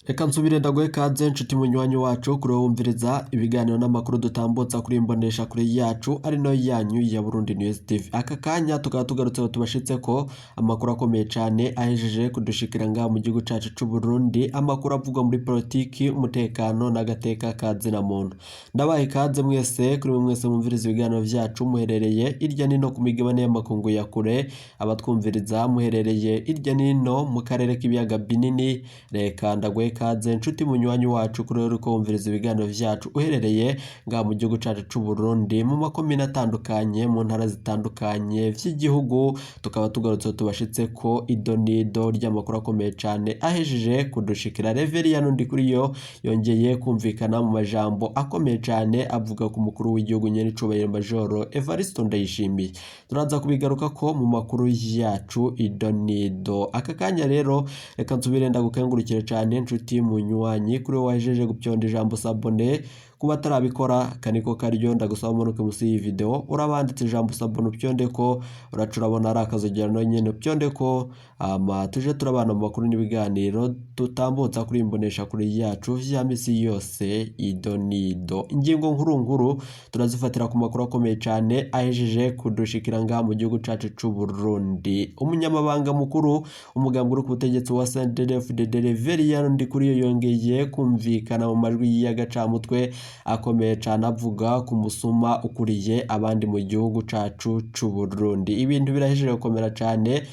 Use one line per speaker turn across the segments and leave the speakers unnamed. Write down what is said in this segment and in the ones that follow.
Reka nsubire ndaguhe kaze nshuti munywanyi wacu kuri wumviriza ibiganiro n'amakuru dutambutsa kuri imbonesha kure yacu ari no yanyu ya Burundi News TV. Aka kanya tukaba tugarutse tubashitse ko amakuru akomeye cane ahejeje kudushikira ngaha mu gihugu cacu c'u Burundi, amakuru avugwa muri politiki, umutekano n'agateka ka zina muntu. Ndabaha ikaze mwese kuri mwe mwese mwumviriza ibiganiro vyacu muherereye irya nino ku migabane y'amakungu ya kure, abatwumviriza muherereye irya nino mu karere k'ibiyaga binini, reka ndaguhe ikaze nshuti munywanyi wacu kuri uriko wumviriza ibiganiro vyacu uherereye ngaha mu gihugu cacu c'u Burundi mu makomine atandukanye mu ntara zitandukanye vy'igihugu, tukaba tugarutse tubashitse ko idonido ry'amakuru akomeye cane ahejeje kudushikira. Reveriyani Ndikuriyo yongeye kumvikana mu majambo akomeye cane avuga ku mukuru w'igihugu nyenicubahiro Majoro Evariste Ndayishimiye. Turaza kubigaruka ko mu makuru yacu idonido. Aka kanya rero reka nsubire ndagukengurukire cane nshuti munywanyi kuri wowe wahejeje gupyonda ijambo s'abonner. Kuba atarabikora kaniko karyo ndagusaba umanuke musi y'iyi video urabanditse ijambo s'abonner upyonde ko uraca urabona ari akazogera nawe nyene upyonde ko, hama tuje turabana mu makuru n'ibiganiro dutambutsa kuri imbonesha kure yacu vya misi yose idonido. Ingingo nkuru nkuru turazifatira ku makuru akomeye cane ahejeje kudushikira ngaha mu gihugu cacu c'u Burundi. Umunyamabanga mukuru umugambi uri ku butegetsi wa CNDD-FDD Reveriyani Ndikuriyo yongeye kumvikana mu majwi y'agacamutwe akomeye cane avuga ku musuma ukuriye abandi mu gihugu cacu c'u Burundi. Ibintu birahejeje gukomera cane.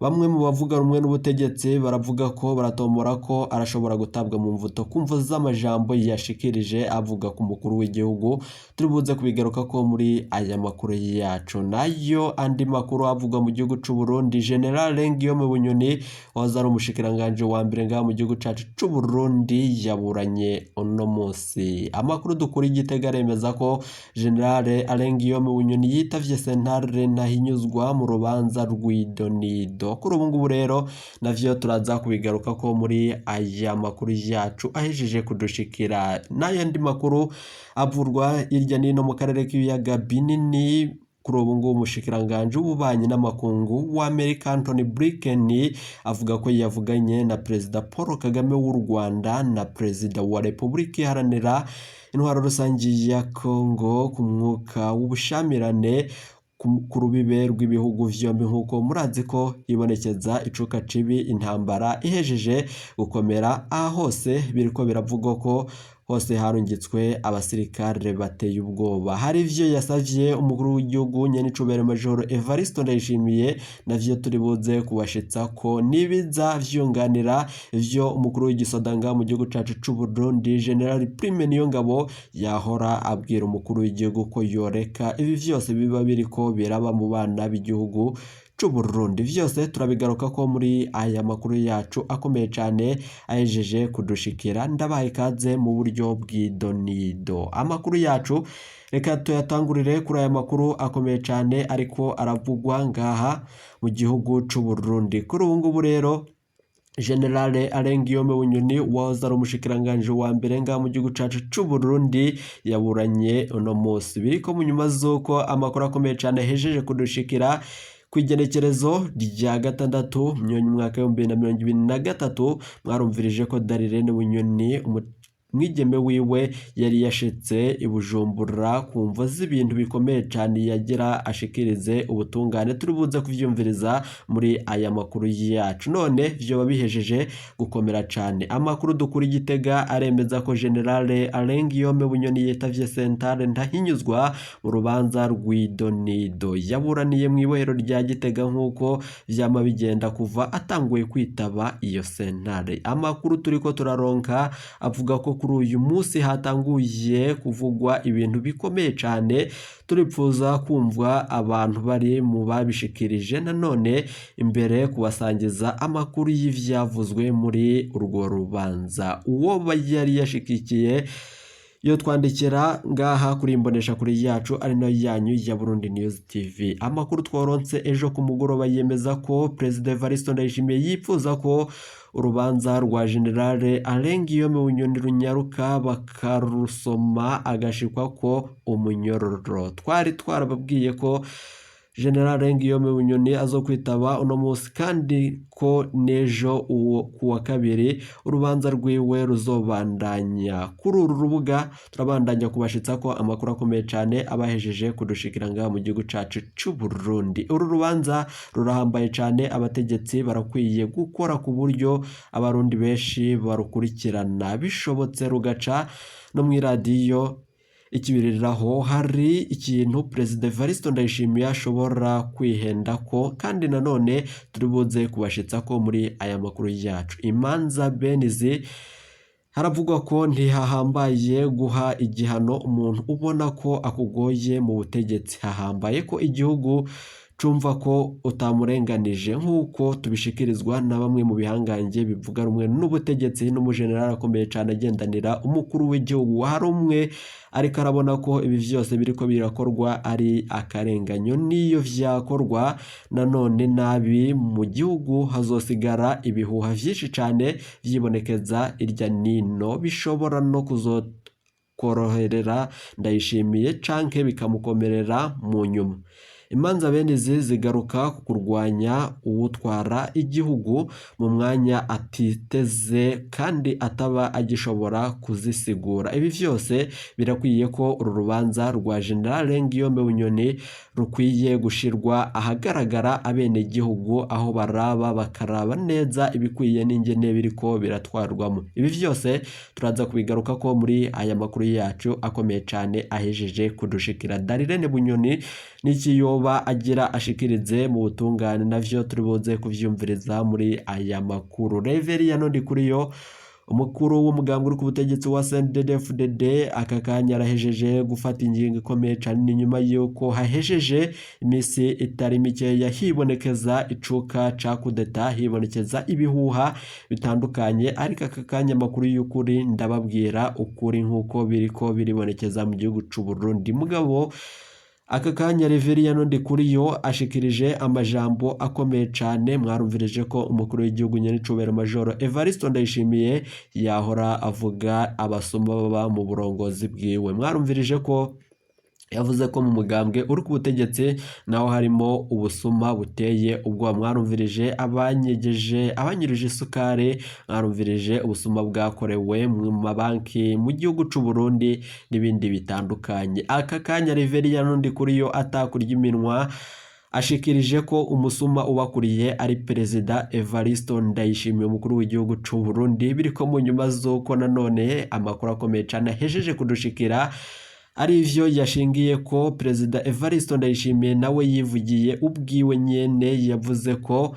Bamwe mu bavuga rumwe n'ubutegetsi baravuga ko baratombora ko arashobora gutabwa mu mvuto kumvo z'amajambo yashikirije avuga ku mukuru w'igihugu. Turi buze kubigaruka ko muri aya makuru yacu. Nayo andi makuru avugwa mu gihugu c'u Burundi, General Guillaume Bunyoni wahoze ari umushikiranganje wa mbere ngaha mu gihugu cacu c'u Burundi yaburanye uno munsi. Amakuru dukura i Gitega aremeza ko General Alain Guillaume Bunyoni yitavye sentare ntahinyuzwa mu rubanza rw'idonido. Kuri ubu ngubu rero navyo turaza kubigaruka ko muri aya makuru yacu ahejeje kudushikira. N'ayandi makuru avurwa hirya nino mu karere k'ibiyaga binini. Kuri ubu ngubu umushikiranganje w'ububanyi n'amakungu wa Amerika Antony Blinken avuga ko yavuganye na Perezida Paul Kagame w'u Rwanda na Perezida wa Repubulika Iharanira Intwaro Rusangi ya Congo ku mwuka w'ubushamirane ku rubibe rw'ibihugu vyombi, nk'uko murazi ko hibonekeza icuka cibi intambara ihejeje gukomera aha hose biriko biravugwa ko hose harungitswe abasirikare bateye ubwoba. Hari ivyo yasavye umukuru w'igihugu nyenicubahiro Majoro Evariste Ndayishimiye, navyo turi buze kubashitsa ko nibiza vyunganira ivyo umukuru w'igisoda ngaha mu gihugu cacu c'u Burundi General Prime Niyongabo yahora abwira umukuru w'igihugu ko yoreka ibi vyose biba biriko biraba mu bana b'igihugu c'u Burundi. Vyose turabigaruka ko muri aya makuru yacu akomeye cane ahejeje kudushikira. Ndabaha ikaze mu buryo bw'idonido. Amakuru yacu reka tuyatangurire kuri aya makuru akomeye cane ariko aravugwa ngaha mu gihugu c'u Burundi. Kuri ubu ngubu rero General Alain Guillaume Bunyoni wahoze ari umushikiranganje wa mbere ngaha mu gihugu cacu c'u Burundi yaburanye uno munsi. Biriko mu nyuma z'uko amakuru akomeye cane ahejeje kudushikira kw'igenekerezo rya 6 Myonyi umwaka w'ibihumbi bibiri na mirongo ibiri na gatatu, mwarumvirije ko Darirene Bunyoni umwigeme wiwe yari yashitse i Bujumbura ku mvo z'ibintu bikomeye cane yagira ashikirize ubutungane. Turi buze kuvyumviriza muri aya makuru yacu. None vyoba bihejeje gukomera cane. Amakuru dukura i Gitega aremeza ko General Alain Guillaume Bunyoni yitavye sentare ntahinyuzwa mu rubanza rw'idonido. Yaburaniye mw'ibohero rya Gitega nk'uko vyama bigenda kuva atanguye kwitaba iyo sentare. Amakuru turiko turaronka avuga ko kuri uyu munsi hatanguye kuvugwa ibintu bikomeye cane, turipfuza kumva abantu bari mu babishikirije nanone imbere kubasangiza amakuru y'ivyavuzwe muri urwo rubanza. Uwo yari yashikikiye yo twandikira ngaha kuri imbonesha kuri yacu ari nayo yanyu ya Burundi News TV. Amakuru twaronse ejo ku mugoroba yemeza ko Perezida Evariste Ndayishimiye yipfuza ko urubanza rwa General Alain Guillaume Bunyoni runyaruka bakarusoma agashikwa ko umunyororo. Twari twarababwiye ko General Guillaume Bunyoni azokwitaba uno munsi, kandi ko n'ejo uwo kuwa kabiri urubanza rwiwe ruzobandanya. Kuri uru rubuga turabandanya kubashitsa ko amakuru akomeye cane abahejeje kudushikira ngaha mu gihugu cacu c'u Burundi. Uru rubanza rurahambaye cane, abategetsi barakwiye gukora ku buryo abarundi benshi barukurikirana, bishobotse rugaca no mw'iradiyo ikibiriraho. Hari ikintu Perezida Evariste Ndayishimiye ashobora kwihenda ko, kandi nanone turi buze kubashitsa ko muri aya makuru yacu. Imanza benizi haravugwa ko ntihahambaye guha igihano umuntu ubona ko akugoye mu butegetsi, hahambaye ko igihugu cumva ko utamurenganije, nk'uko tubishikirizwa na bamwe mu bihangange bivuga rumwe n'ubutegetsi n'umujenerali akomeye cane agendanira umukuru w'igihugu. Hari umwe ariko arabona ko ibi vyose biriko birakorwa ari akarenganyo, n'iyo vyakorwa nanone nabi mu gihugu hazosigara ibihuha vyinshi cane vyibonekeza irya nino, bishobora no kuzokoroherera Ndayishimiye canke bikamukomerera mu nyuma. Imanza bene izi zigaruka ku kurwanya uwutwara igihugu mu mwanya atiteze kandi ataba agishobora kuzisigura. Ibi vyose birakwiye ko uru rubanza rwa General Guillaume Bunyoni rukwiye gushirwa ahagaragara, abenegihugu aho baraba bakaraba neza ibikwiye n'ingene biriko biratwarwamo. Ibi vyose turaza kubigaruka ko muri aya makuru yacu akomeye cane ahejeje kudushikira. Darirene Bunyoni n'ikiyoba agira ashikirize mu butungane navyo turi buze kuvyumviriza muri aya makuru. Reveria nodi kuriyo umukuru w'umugambwe uri ku butegetsi wa CNDD-FDD aka kanya arahejeje gufata ingingo ikomeye cane, inyuma yuko hahejeje imisi itari mikeya hibonekeza icuka ca kudeta, hibonekeza ibihuha bitandukanye, ariko aka kanya amakuru y'ukuri ndababwira ukuri nk'uko biriko biribonekeza mu gihugu c'u Burundi. Mugabo aka kanya Reveria Ndikuriyo ashikirije amajambo akomeye cane. Mwarumvirije ko umukuru w'igihugu nyenicubahiro Majoro Evariste Ndayishimiye yahora avuga abasuma baba mu burongozi bwiwe. Mwarumvirije ko yavuze ko mu mugambwe uri ku butegetsi naho harimo ubusuma buteye ubwoba. Mwarumvirije abanyegeje abanyuruje isukari, mwarumvirije ubusuma bwakorewe mu mabanki mu gihugu c'u Burundi n'ibindi bitandukanye. Aka kanya Reveria Ndikuriyo atakurya iminwa ashikirije ko umusuma ubakuriye ari Perezida Evariste Ndayishimiye umukuru w'igihugu c'u Burundi. Biriko mu nyuma z'uko nanone amakuru akomeye cane ahejeje kudushikira ari ivyo yashingiye ko Perezida Evariste Ndayishimiye nawe yivugiye ubwiwe nyene, yavuze ko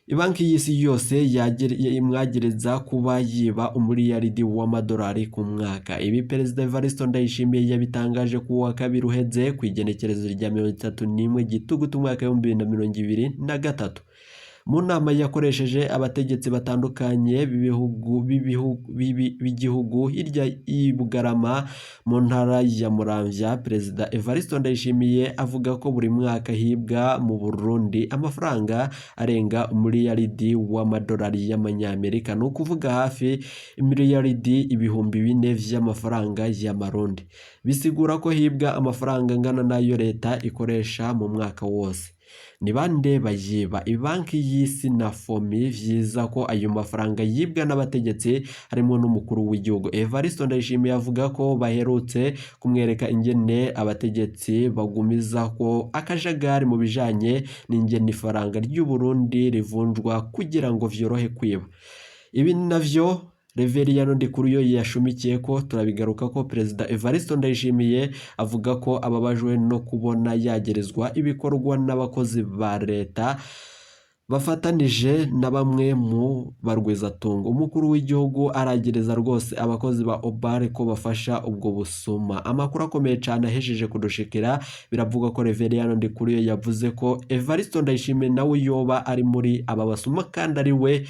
ibanki y'isi yose imwagereza kuba yiba umuriyaridi w'amadolari ku mwaka. Ibi Perezida Evariste Ndayishimiye yabitangaje ku wa kabiri uheze kw'igenekerezo rya 31 Gitugutu umwaka 2023 mu nama yakoresheje abategetsi batandukanye b'igihugu hirya y'i Bugarama mu ntara ya Muramvya. Perezida Evariste Ndayishimiye avuga ko buri mwaka hibwa mu Burundi amafaranga arenga umuriyaridi w'amadolari y'amanyamerika, ni ukuvuga hafi imiliyaridi 4000 vy'amafaranga y'amarundi. Bisigura ko hibwa amafaranga angana n'ayo leta ikoresha mu mwaka wose. Ni bande bayiba? Ibanki y'isi na FOMI vyiza ko ayo mafaranga yibwa n'abategetsi harimo n'umukuru w'igihugu. Evariste Ndayishimiye avuga ko baherutse kumwereka ingene abategetsi bagumiza ko akajagari mu bijanye n'ingene ifaranga ry'u Burundi rivunjwa kugira ngo vyorohe kwiba. Ibi navyo Reveria Ndikuriyo yashumikiye ko turabigaruka ko Perezida Evariste Ndayishimiye avuga ko ababajwe no kubona yagerezwa ibikorwa n'abakozi ba leta bafatanije na bamwe mu barwizatungo. Umukuru w'igihugu aragereza rwose abakozi ba Obare ko bafasha ubwo busuma. Amakuru akomeye cane ahejeje kudushikira biravuga ko Reveria Ndikuriyo yavuze ko Evariste Ndayishimiye nawe yoba ari muri aba basuma kandi ari we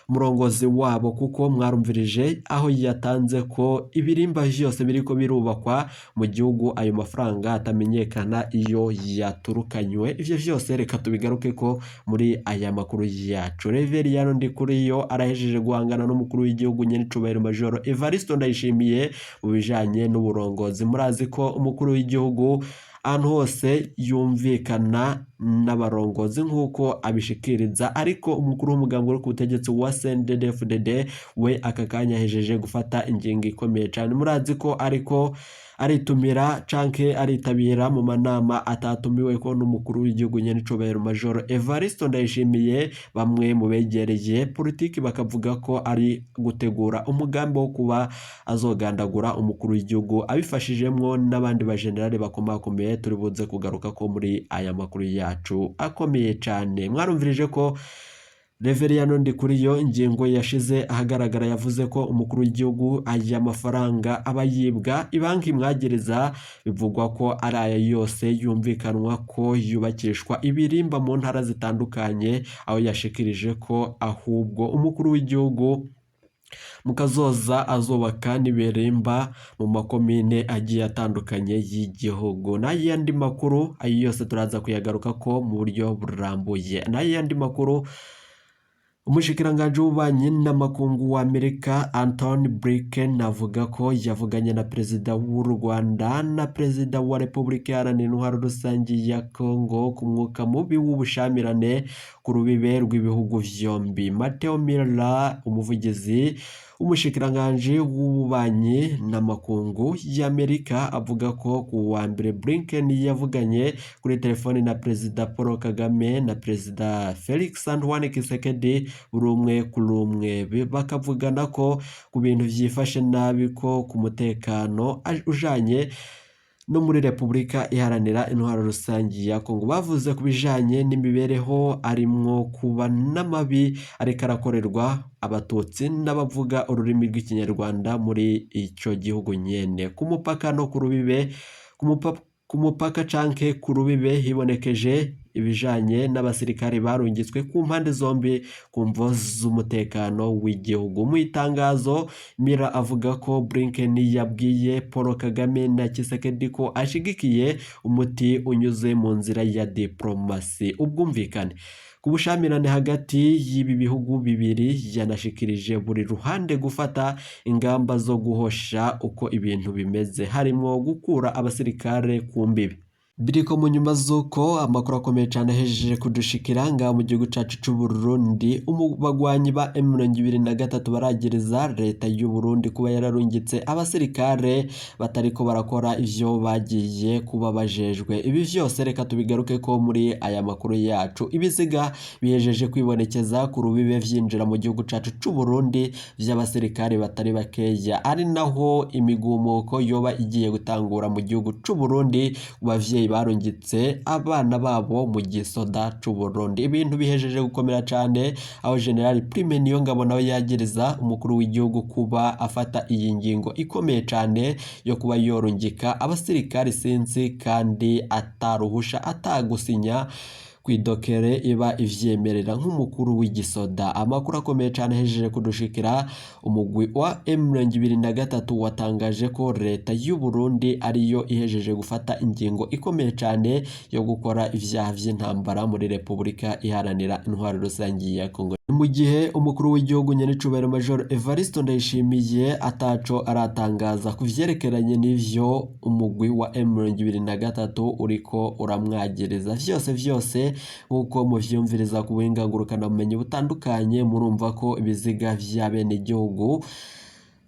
murongozi wabo, kuko mwarumvirije aho yatanze ko ibirimba vyose biriko birubakwa mu gihugu ayo mafaranga atamenyekana iyo yaturukanywe. Ivyo vyose reka tubigaruke ko muri aya makuru yacu. Reveria Ndikuriyo arahejeje guhangana n'umukuru w'igihugu nyenicubahiro Majoro Evariste Ndayishimiye mu bijanye n'uburongozi. Murazi ko umukuru w'igihugu ahantu hose yumvikana n'abarongozi nk'uko abishikiriza. Ariko umukuru w'umugambi uri ku butegetsi wa CNDD-FDD we aka kanya ahejeje gufata ingingo ikomeye cane. Murazi ko ariko aritumira canke aritabira mu manama atatumiweko n'umukuru w'igihugu nyenicubahiro Majoro Evaristo Ndayishimiye. Bamwe mu begereye politiki bakavuga ko ari gutegura umugambi wo kuba azogandagura umukuru w'igihugu abifashijemwo n'abandi bajenerali bakomakomeye turi buze kugaruka ko muri aya makuru yacu akomeye cane. Mwarumvirije ko Reveriyano Ndikuriyo ingingo yashize ahagaragara yavuze ko umukuru w'igihugu aya mafaranga aba yibwa ibanki imwagereza, bivugwa ko ari aya yose yumvikanwa ko yubakishwa ibirimba mu ntara zitandukanye, aho yashikirije ko ahubwo umukuru w'igihugu mu kazoza azubaka n'ibirimba mu makomine agiye atandukanye y'igihugu. N'ayandi makuru ayo yose turaza kuyagaruka ko mu buryo burambuye. N'ayandi makuru, umushikiranganji w'ububanyi n'amakungu wa Amerika Antony Blinken avuga ko yavuganye na perezida w'u Rwanda na perezida wa Repubulika Iharanira Intwaro Rusange ya Congo ku mwuka mubi w'ubushamirane ku rubibe rw'ibihugu vyombi. Mateo Miller, umuvugizi w'umushikiranganji w'ububanyi n'amakungu y'Amerika, avuga ko ku wa mbere Blinken yavuganye kuri telefoni na perezida Paul Kagame na perezida Felix Antoine Tshisekedi buri umwe kuri umwe, bakavugana ko ku bintu vyifashe nabi ko ku mutekano ujanye no muri Repubulika Iharanira Intwaro Rusange ya Kongo. Bavuze ku bijanye n'imibereho arimwo kuba n'amabi ariko arakorerwa abatutsi n'abavuga ururimi rw'ikinyarwanda muri ico gihugu nyene. Ku mupaka no ku rubibe, ku mupaka canke ku rubibe hibonekeje ibijanye n'abasirikare barungitswe ku mpande zombi ku mvo z'umutekano w'igihugu. Mu itangazo Mira avuga ko Blinken yabwiye Paul Kagame na Tshisekedi ko ashigikiye umuti unyuze mu nzira ya diplomasi, ubwumvikane ku bushamirane hagati y'ibi bihugu bibiri. Yanashikirije buri ruhande gufata ingamba zo guhosha uko ibintu bimeze, harimwo gukura abasirikare ku mbibi. Biriko mu nyuma z'uko amakuru akomeye cane ahejeje kudushikira ngaha mu gihugu cacu c'u Burundi, bagwanyi ba M23 baragereza leta y'u Burundi kuba yararungitse abasirikare batariko barakora ivyo bagiye kuba bajejwe. Ibi vyose reka tubigaruke ko muri aya makuru yacu. Ibiziga bihejeje kwibonekeza ku rubibe vyinjira mu gihugu cacu c'u Burundi vy'abasirikare batari bakeya, ari naho imigumuko yoba igiye gutangura mu gihugu c'u Burundi ku bavyeyi barungitse abana babo mu gisoda c'u Burundi. Ibintu bihejeje gukomera cane, aho General Prime Niyongabo nawe yagereza umukuru w'igihugu kuba afata iyi ngingo ikomeye cane yo kuba yorungika abasirikare sinzi kandi ataruhusha atagusinya kwidokere iba ivyemerera nk'umukuru w'igisoda. Amakuru akomeye cane ahejeje kudushikira, umugwi wa M23 watangaje ko leta y'u Burundi ariyo ihejeje gufata ingingo ikomeye cane yo gukora ivyaha vy'intambara muri Repubulika Iharanira Intwaro Rusange ya Kongo. Mu gihe umukuru w'igihugu nyenicubahiro Major Evaristo Ndayishimiye ataco aratangaza ku vyerekeranye n'ivyo umugwi wa M23 uriko uramwagereza. Vyose vyose nk'uko muvyumviriza ku buhinga ngurukanabumenyi butandukanye, murumva ko ibiziga vy'abenegihugu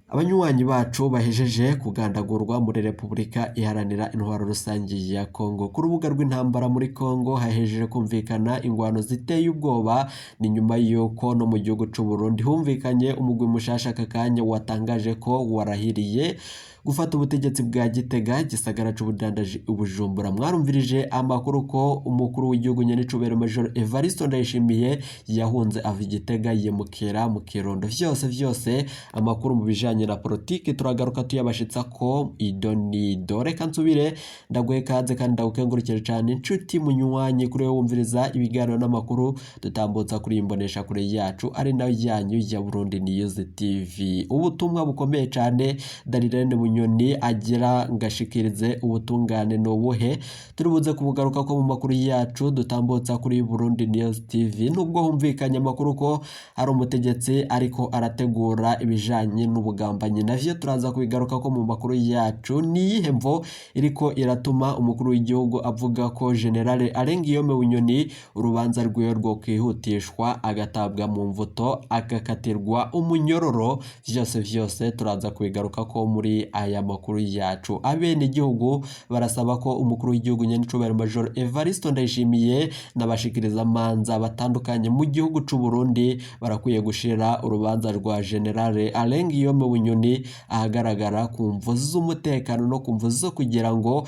abanywanyi bacu bahejeje kugandagurwa muri Repubulika Iharanira Intwaro Rusange ya Kongo. Ku rubuga rw'intambara muri Kongo hahejeje kumvikana ingwano ziteye ubwoba. Ni nyuma y'uko no mu gihugu c'u Burundi humvikanye umugwi mushasha aka kanya watangaje ko warahiriye gufata ubutegetsi bwa Gitega, gisagara c'ubudandaji Bujumbura. Mwarumvirije amakuru ko umukuru w'igihugu nyenicubahiro Major Evaristo Ndayishimiye yahunze ava i Gitega yimukira mu Kirundo. Vyose vyose amakuru mu bijanye na politiki turagaruka tuyabashitsa ko ido nido. Reka nsubire ndaguhe kaze kandi ndagukengurukire cane inshuti munywanyi kuri wewe wumviriza ibiganiro n'amakuru dutambutsa kuri imbonesha kure yacu ari nayo yanyu ya Burundi News TV. Ubutumwa bukomeye cane Darirene Bunyoni Bunyoni agira ngashikirize ubutungane n'ubuhe? Turibuze kubugaruka ko mu makuru yacu dutambutsa kuri Burundi News TV. Nubwo humvikanye amakuru ko ari umutegetsi ariko arategura ibijanye n'ubugambanyi, navyo turaza kubigaruka ko mu makuru yacu. Ni iyihe mvo iriko iratuma umukuru w'igihugu avuga ko General Alain Guillaume Bunyoni urubanza rwiwe rwo kwihutishwa, agatabwa mu mvuto, agakatirwa umunyororo? Vyose vyose turaza kubigaruka ko muri aya makuru yacu. Abene igihugu barasaba ko umukuru w'igihugu nyenicubahiro Major Evariste Ndayishimiye n'abashikiriza manza batandukanye mu gihugu c'u Burundi barakwiye gushira urubanza rwa General Alain Guillaume Bunyoni ahagaragara ku mvo z'umutekano no ku mvo zo kugira ngo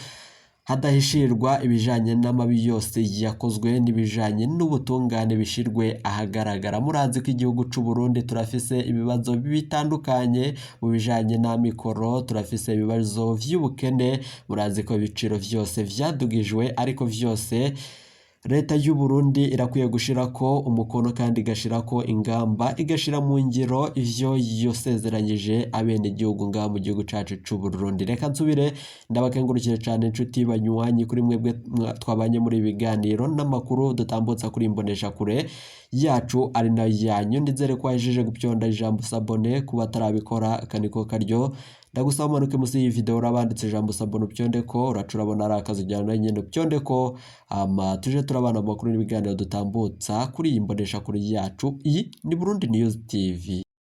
hadahishirwa ibijanye n'amabi yose yakozwe n'ibijanye n'ubutungane bishirwe ahagaragara. Murazi ko igihugu c'u Burundi turafise ibibazo bitandukanye mu bijanye n'amikoro, turafise ibibazo vy'ubukene, murazi ko ibiciro vyose vyadugijwe, ariko vyose leta y'u Burundi irakwiye gushirako umukono kandi igashirako ingamba, igashira mu ngiro ivyo yosezeranyije abenegihugu ngaha mu gihugu cacu c'u Burundi. Reka nsubire ndabakengurukire cane inshuti banywanyi kuri mwebwe twabanye muri ibi biganiro n'amakuru dutambutsa kuri imbonesha kure yacu ari nayo yanyu. Ndizere ko wahejeje gupyonda ijambo s'abonner. Kuba atarabikora akaniko karyo, ndagusaba umanuke musi y'iyi video urabanditse ijambo s'abonner, upyonde ko uraca urabona ari akazi ujyana nyene, upyonde ko hama tuje turabana mu makuru n'ibiganiro dutambutsa kuri iyi mbonesha kure yacu. Iyi ni Burundi News TV.